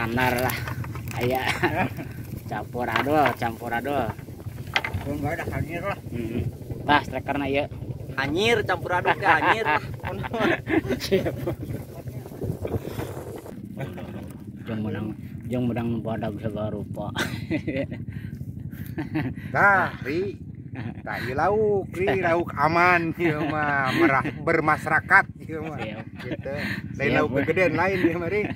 Standar lah. Aya campur adul, campur adul. Enggak ada hanyir lah. Tah strikerna ieu. Hanyir campur aduk ke hanyir. Siap. Jeung menang badag segala rupa. Tah, ri. Tah ieu lauk, ri lauk aman ieu mah, bermasyarakat ieu mah. Gitu. Lain lauk kegedean lain ieu mah, ri.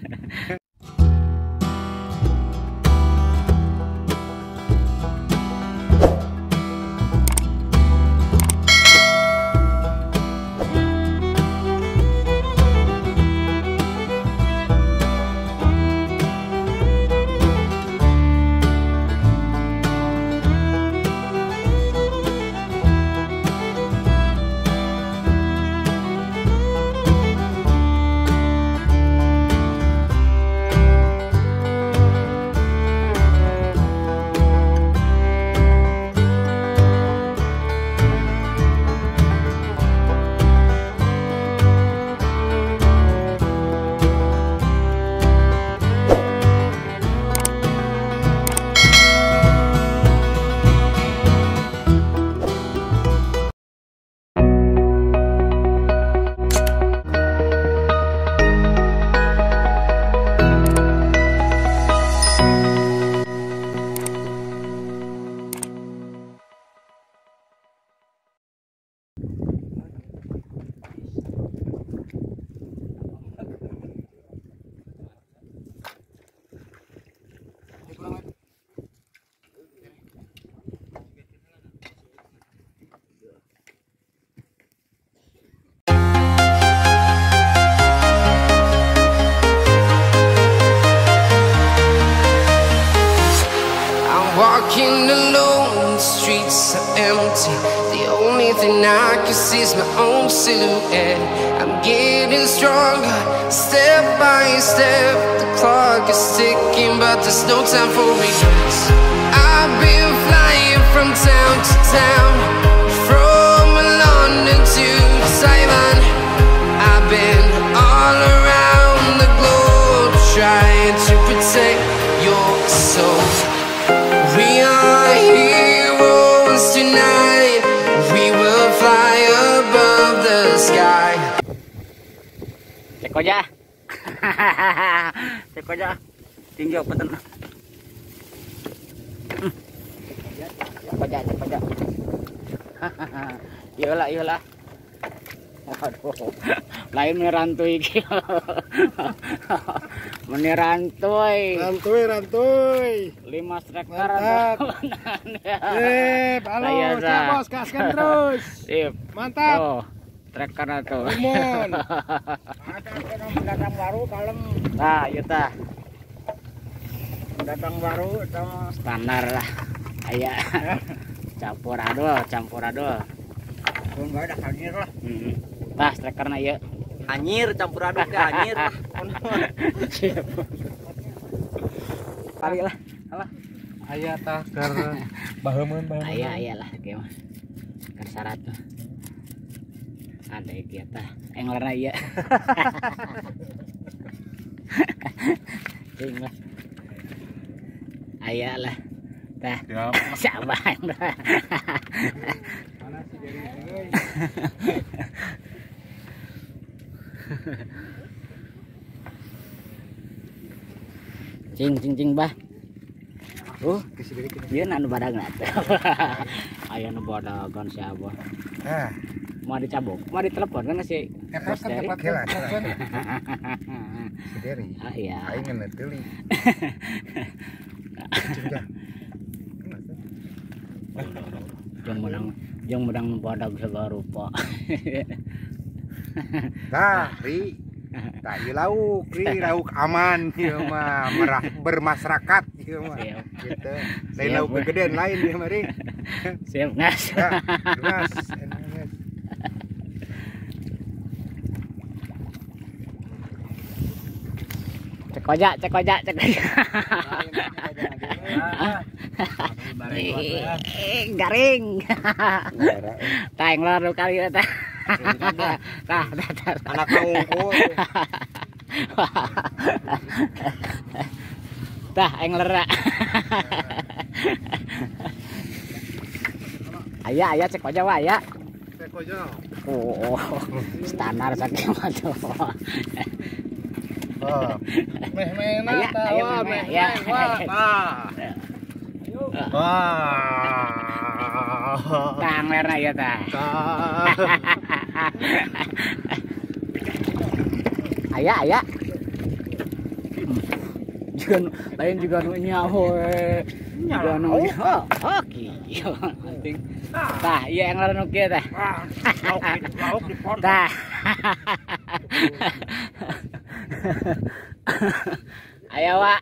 Walking alone, the streets are empty. The only thing I can see is my own silhouette. I'm getting stronger, step by step. The clock is ticking, but there's no time for regrets. I've been flying from town to town, from London to Taiwan. I've been all around the globe, trying to protect your soul. We are heroes tonight. We will fly above the sky. Cek aja. Cek aja. Tinggi apa tenang. Cek aja, cek aja. Iyalah, iyalah. Waduh. Lain merantuy iki. Menirantuy. Rantuy, rantuy. 5 striker. Sip, halo, siap bos, gaskan terus. Sip. Mantap. Oh, striker tuh. Limon. Ada pendatang baru kalem. Nah, ieu tah. Pendatang baru sama standar lah. Aya. Campur adul, campur adul. Enggak ada hanyir lah. Tah strikerna ieu. Hanyir campur aduk ke hanyir. Siap. Kali lah. Alah. Aya tah keur baheumeun baheumeun. Aya aya lah kieu mah. Keur syarat mah. Ada ieu tah. Englerna ieu. Cing lah. Aya lah. Tah. Siapa engler. Mana si Jerry euy. Cing cing cing bah. Ieu anu badagna teh. Aya nu badagan si Abah. Ah. Mau dicabok, mau ditelepon kan si Bos Dery. Si Dery. Ah iya. Aing ngeuneuh teuli. Jeung menang badag segala rupa. Tah, ri. Tah ieu lauk, ri lauk aman ieu mah, bermasyarakat ieu mah. Gitu. Lain lauk kegedean lain ieu mah, ri. Siap, ngas. Ngas. Cek aja, cek aja, cek aja. Garing. Tah engler lu kali tah. Tah, tah, tah. Anak unggul. Tah angler. Aya aya cek aja wa aya. Cek aja. Oh, standar sakieu mah tuh. Oh. Meh-mehna tah wa, meh wah. Wah. Tah anglerna ieu tah. Aya aya. Juga lain juga nu nyaho we. Juga nu oh, kieu. Penting. Tah, ieu angler nu kieu tah. Lauk di pon. Tah. Aya wa.